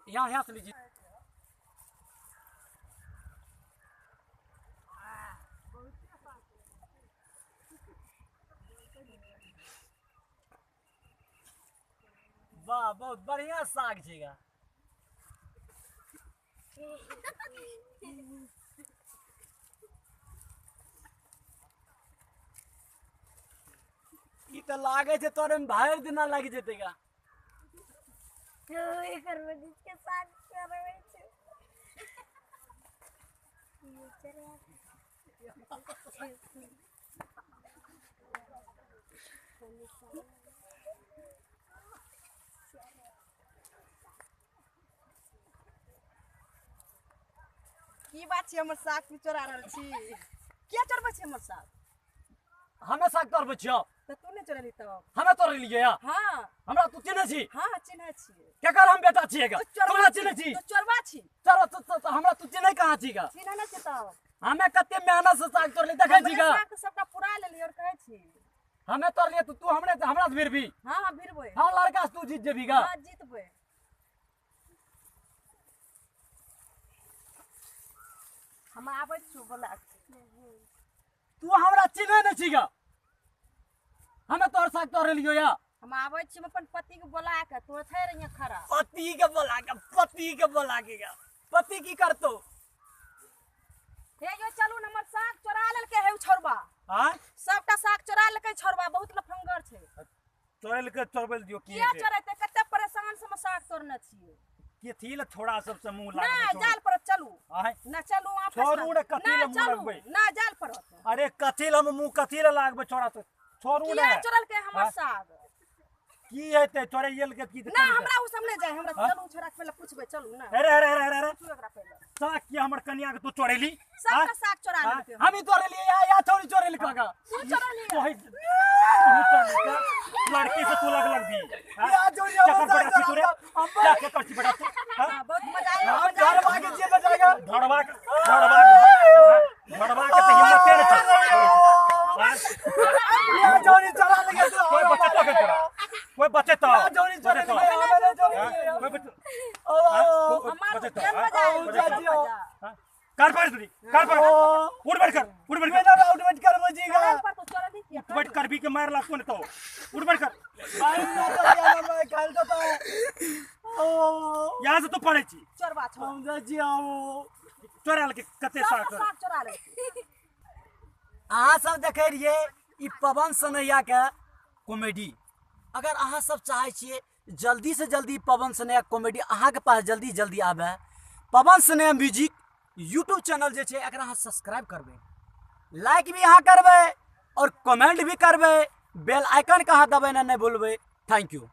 यहाँ यहाँ से लीजिए। वाह बहुत बढ़िया साग छेगा। ई त लागे छै तोरे में भरि दिना लागि जेतेगा। एकर के साग चोरबै छै। की बात छै हमर साग तू चोरा रहल छी? किया चोरबै छी हमर साग? हमे साग तोड़बै छियौ। तऽ तू नहि चोरेली तब? हमे तोड़लियै या। हाँ। हमरा तू चिन्है छी? हाँ चिन्है छियै। केकर हम बेटा छियै गा? तू चोरबा तोरा छी। चिन्है छी? तू चोरबा छी। चलो तो हमरा तू चिन्है कहाँ छी गा? चिन्है नहि छी तब? हमे कते मेहनत से साग तोड़ली देखै छी हमरे गा? साग तऽ सबटा पुरा लेली और कहै छी। हमे तोड़लियै तो तू हमरे हमरा से भिड़बी? हाँ हाँ भिड़बै। हाँ लड़का से तू जीत जेबी गा? हाँ जीतबै। हम आबै छियौ बोला। तू हमरा चिन्है नहि छी गा? हमे तोहर साग तोड़लियौ या। हम आबै छी अपन पति के बोला के, तू एथे रहिए खड़ा। पति के बोला के, पति के बोला के गा। पति की करतो? हे यो चलू न, हमर साग चोरा लेलकै हे उ छौड़बा। आँय? सबटा साग चोरा लेलकै छौड़बा, बहुत लफंगर छै। चोरेल के चोरबै दियौ की किया हेतै? चोरेतै? कते परेशान से हम साग तोड़ने छियै। कथी लए छोड़ा सबसे मुँह ना लागबै? जाल पड़त चलू। आँय? ना चलू वहाँ छोड़ू ने, कथी ना लए मुँह चलू, लगबै? ना जाल पड़त। अरे कथी लए मुँह कथी लए लागबै छोड़ा से? छोड़ू किया ने। चोरलकै हमर आँय? साग? की हेतै चोरैयल के की? ना हमरा उ सब नहि जाय, हमरा आँय? चलू छोड़ा के पहिले पूछबै चलू ना। अरे अरे अरे अरे अरे पूछू एकरा पहिले। साग किया हमर कनिया के तू चोरेली? सबटा साग चोरा आँय? लेलकै। हम ही तोड़लियै या या छोरी चोरेलकै गा। तू चोरली? तोही लड़की से तू लग लग भी। या जोड़ी हमर चक्कर साग पड़ा छी तोरे? हम क्या क्या कर छी बेटा तू? हाँ, बहुत मजा आयल, हम मजा आयल। घर भागे छियै बचाएगा। धड़वा के धड़वा के धड़वा के त हिम्मते नै छै। या जोड़ी चोरा लेके तू। कोई बचे तो के तोरा? कोई बचे तो? या जोड़ी चोरा बचे तो? लेके हमे चोरी कोई बचे? ओ हमार बचे तो? केहन मजा आयल, ओ, बड़ा चाची, ओ। मजा। कर पड़ तुरी कर पड़, उठ बैठ कर, उठ बैठ कर। मेरा उठ बैठ कर बजीगा। करल पर तू चोरली किया? उठ बैठ कर भी के मार लागतो ने तो। उठ बैठ कर। भाई ना तो यार मैं खाल तो ओ यहाँ से तू पड़े छी। चोरबा छौ। हम जा छी आओ। चोरा के कते साग सबटा साग चोरा लेलकै। अहाँ सब देखे रहिए ई पवन सनैया के कॉमेडी। अगर अहाँ सब चाहे छियै जल्दी से जल्दी पवन सनैया कॉमेडी अहाँ के पास जल्दी जल्दी आबे, Pawan Sanaiya music YouTube channel जे छै एकरा अहाँ सब्सक्राइब करबै, लाइक भी अहाँ करबै और कमेंट भी करबै, बेल आइकन के अहाँ दबेनाइ नहि भूलबै। Thank you.